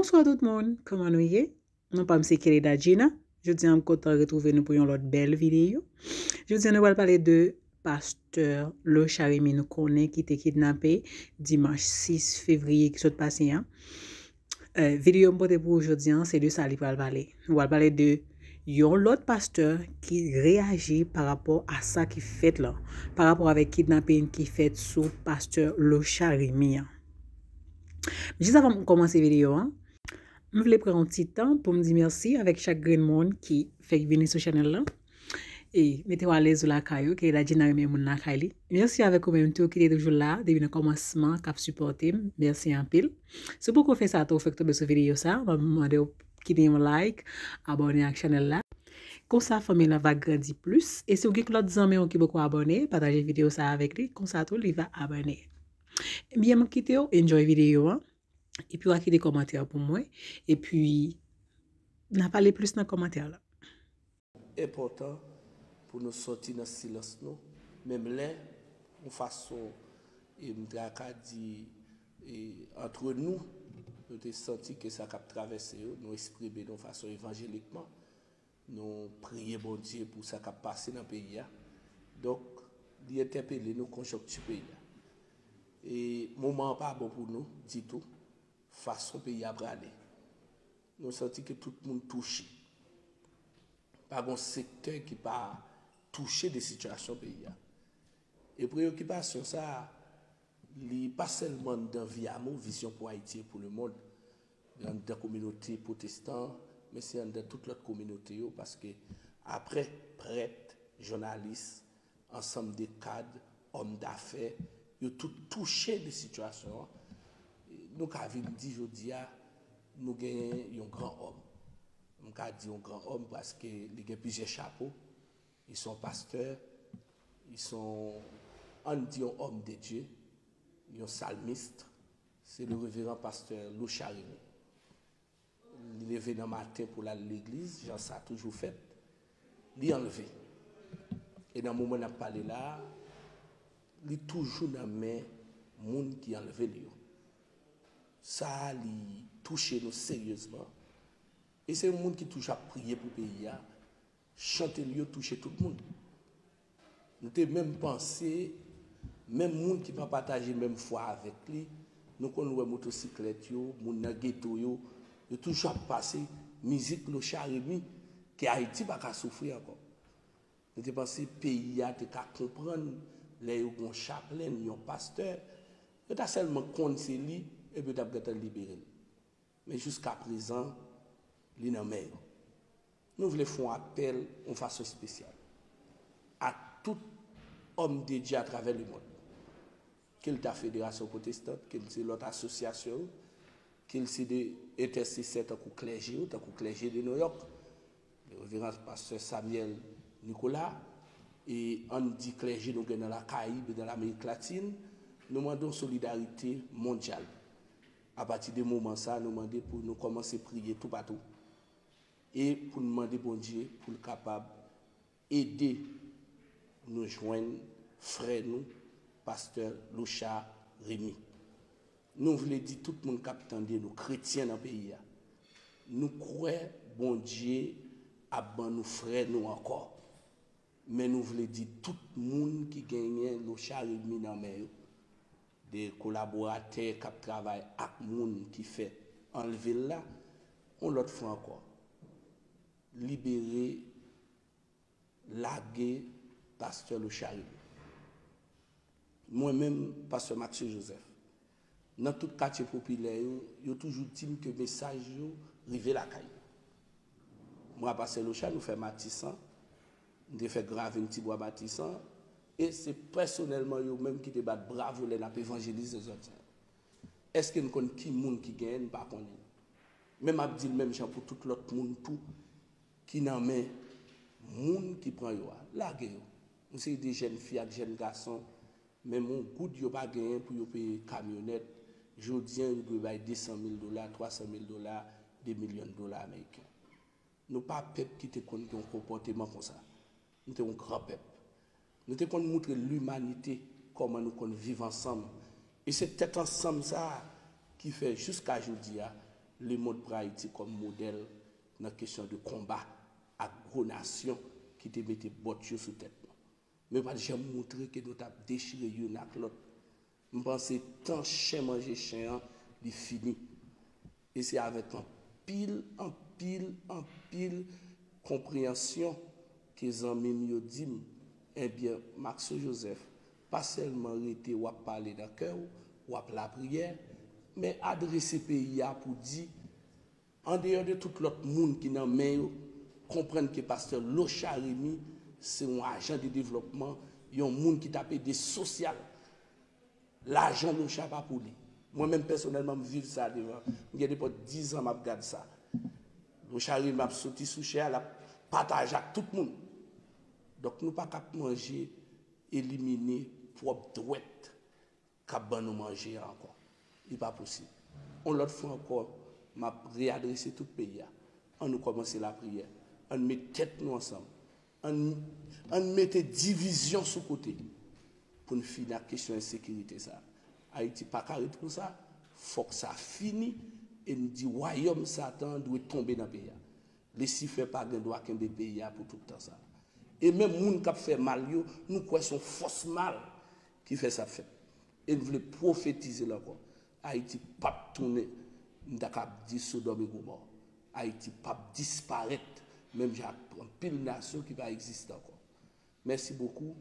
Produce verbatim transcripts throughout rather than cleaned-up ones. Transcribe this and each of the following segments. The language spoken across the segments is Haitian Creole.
Bonswa tout moun, kòman nou ye? Non pa m se Kelly Dajina. Jodi a m kontan retwouve nou pou yon lòt bèl videyo. Jodi a nou pral pale de pastè Lochard Remy, nou konnen ki te kidnape dimanch sis fevriye ki sot pase an. Eh, videyo m pote pou ou jodi a, se de sa li pral pale. Nou pral pale de yon lòt pastè ki reyaji pa rapò a sa ki fèt la, pa rapò avèk kidnapin ki fèt sou pastè Lochard Remy an. Jis avan m kòmanse videyo an, m vle pran yon ti tan pou m di mèsi avèk chak grenn moun ki fèk vini sou chanèl la. E mete w alèz ou lakay ou, Kelly Dajina renmen moun lakay li. Mèsi avèk ou menm tou ki te toujou la depi nan kòmansman, k ap sipòte m. Mèsi anpil. Si w poko fè sa tou, ou fèk tonbe sou videyo sa, m ap mande w kite yon like, abòne ak chanèl la. Konsa fanmi la va grandi plis. E si w gen lòt zanmi w ki poko abòne, pataje videyo sa avèk li, konsa tou li va abòne. Ebyen, m kite w enjoy videyo an. Epi w a kite kòmantè pou mwen. Epi, n a pale plis nan kòmantè la. Enpòtan pou nou sòti nan silans nou, menm lè yon fason, e m ta ka di, e antre nou, nou te santi ke sa k ap travèse yo, nou eksprime nou fason evanjelikman, nou priye Bondye pou sa k ap pase nan peyi a. Donk, li entèpele nou konjonkti peyi a. E moman an pa bon pou nou ditou, fason peyi a prale. Nou santi ke tout moun touche. Pa gen yon sektè ki pa touche de sitiyasyon peyi a. E preyokipasyon sa a, li pa sèlman anndan Viamo, Vizyon pou Ayiti e pou lemonn, anndan kominote pwotestan, men se anndan tout lòt kominote yo, paske aprè prèt, jounalis, ansanm de kad, òm dafè, yo tout touche de sitiyasyon an. Nou ka vin di jodi a, nou genyen yon gran òm. M ka di yon gran òm paske li gen plizyè chapo. Li se yon pastè, li se yon, ann di yon òm de Dye, yon salmis, se le reveran pastè Lochard Remy. Li leve nan maten pou l al legliz, jan sa toujou fèt, li anlve. E nan moman n ap pale la a, li toujou nan men moun ki anlve l yo. Sa a, li touche nou seryezman. E se yon moun ki toujou ap priye pou peyi a. Chante l yo touche tout moun. Nou te menm panse, menm moun ki pa pataje menm fwa avèk li, nou konn wè motosiklèt yo, moun nan geto yo, yo toujou ap pase mizik Lochard Remy ke Ayiti pa ka soufri ankò. Nou te panse peyi a te ka konprann lè yo gen yon chaplenn, yon pastè, yo ta sèlman konn se li, epi yo t ap gentan libere l. Men jiskaprezan, li nan men yo. Nou vle fè yon apèl yon fason espesyal a tout òm de Dye atravè lemonn. Ke l ta Federasyon Pwotestan, ke l se lòt asosyasyon yo, ke l se de entèsesè tankou klèje yo, tankou klèje de Nouyòk, Reveran Pastè Samuel Nicolas, e ann di klèje nou gen nan Lakarayib e nan Lamerik Latin, nou mande yon solidarite mondyal. Apati de moman sa a, nou mande pou nou kòmanse priye toupatou e pou n mande Bondye pou l kapab ede nou jwenn frè nou, pastè Lochard Remy. Nou vle di tout moun k ap tande nou, kretyen nan peyi a, nou kwè Bondye ap ban nou frè nou ankò. Men nou vle di tout moun ki genyen Lochard Remy nan men yo, de kolaboratè k ap travay ak moun ki fè anlve l la, yon lòt fwa ankò, libere, lage pastè Lochard Remy. Mwen menm, pastè Maxio Joseph, nan tout katye popilè yo, yo toujou di m ke mesaj yo rive lakay yo. Mwen ak pastè Lochard, nou fè Matisan, nou te fè gravin Tibwa Matisan, e se pèsonèlman yo menm ki te bat bravo lè n ap evanjelize zòn sa yo. Èske n konn ki moun ki genyen? N pa konnen. Men m ap di l menm jan pou tout lòt moun tou ki nan men moun ki pran yo a. Lage yo. Yon seri de jèn fi ak jèn gason, menm yon goud yo pa genyen pou yo peye kamyonèt. Jodi a, yo dwe bay de san mil dola, twa san mil dola, de milyon dola ameriken. Nou pa pèp ki te konn gen yon konpòteman konsa. Nou te yon gran pèp. Nou te konn moutre limanite kòman nou konn viv ansanm. E se tèt ansanm sa a ki fè jiska jodi a, Lemond pran Ayiti kòm modèl nan kesyon de konba ak gwo nasyon ki te mete bòt yo sou tèt nou. Men yo pa t janm moutre ke nou t ap dechire youn ak lòt. M panse tan chen manje chen an, li fini. E se avèk anpil, anpil, anpil konpreyansyon ke zanmi m yo di m, ebyen, Maxo Joseph, pa sèlman rete w ap pale nan kè w, w ap lapriyè, men adrese peyi a pou di, andeyò de tout lòt moun ki nan men yo, konprann ke pastè Lochard Remy se yon ajan de devlòpman, yon moun ki t ap ede sosyal. Lajan Lochard pa pou li. Mwen menm pèsonèlman, m viv sa devan. M gen nenpòt diz an m ap gad sa. Lochard Remy ap soti sou chè a, l ap pataje ak tout moun. Donk, nou pa ka ap manje, elimine pwòp dwèt k ap ban nou manje a ankò. Li pa posib. Yon lòt fwa ankò, m ap reyadrese tout peyi a. Ann nou kòmanse lapriyè. Ann met tèt nou ansanm. Ann, ann mete divizyon sou kote pou n fini ak kesyon ensekirite sa a. Ayiti pa ka ret konsa. Fòk sa fini e n di wayòm Satan an dwe tonbe nan peyi a. Lisifè pa gen dwa kenbe peyi a pou tout tan sa. E menm moun k ap fè mal yo, nou kwè se yon fòs mal ki fè sa fèt. E n vle pwofetize l ankò. Ayiti p ap tounen, m ta kab di Sodòm e Gomò. Ayiti p ap disparèt, menm jan ak anpil nasyon ki pa egziste ankò. Mèsi bokou.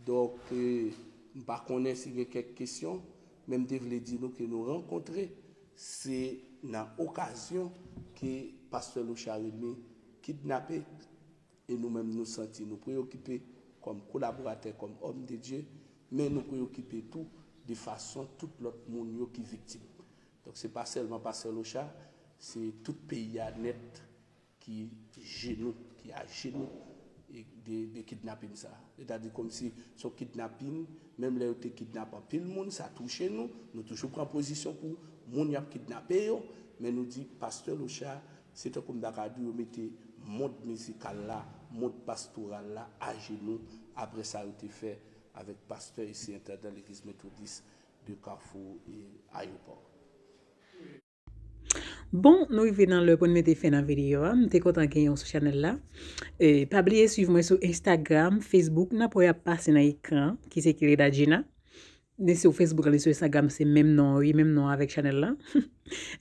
Donk, eh, m pa konnen si gen kèk kesyon, men m te vle di nou ke nou rankontre, se nan okazyon ke pastè Lochard Remy kidnape, e nou menm nou santi nou preyokipe kòm kolaboratè, kòm òm de Dye, men nou preyokipe tou de fason tout lòt moun yo ki viktim. Donk, se pa sèlman pastè Lochard, se tout peyi a nèt ki jenou, ki ajenou e de, de kidnapin sa. Sètadi kòmsi se yon kidnapin, menm lè yo te kidnap anpil moun, sa touche nou, nou toujou pran pozisyon pou moun y ap kidnape yo, men nou di pastè Lochard, se tankou m ta ka di yo mete mond mizikal la, mond pastoral la ajenou, apre sa yo te fè avèk pastè e se entandan legliz metodis de Kafou e Ayewopò. Bon, nou rive nan lè pou n mete fen nan videyo a. M te kontan genyen w sou chanèl la. E, pa bliye swiv mwen sou Instagram, Facebook, n ap wè y ap pase nan ekran, ki se Kereda Gina. Ni sou Facebook, ni sou Instagram, se menm non, wi, menm non avèk chanèl la.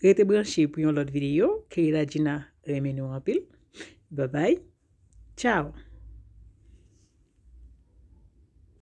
Rete branche pou yon lòt videyo. Kereda Gina renmen nou anpil. Babay. Tchaw.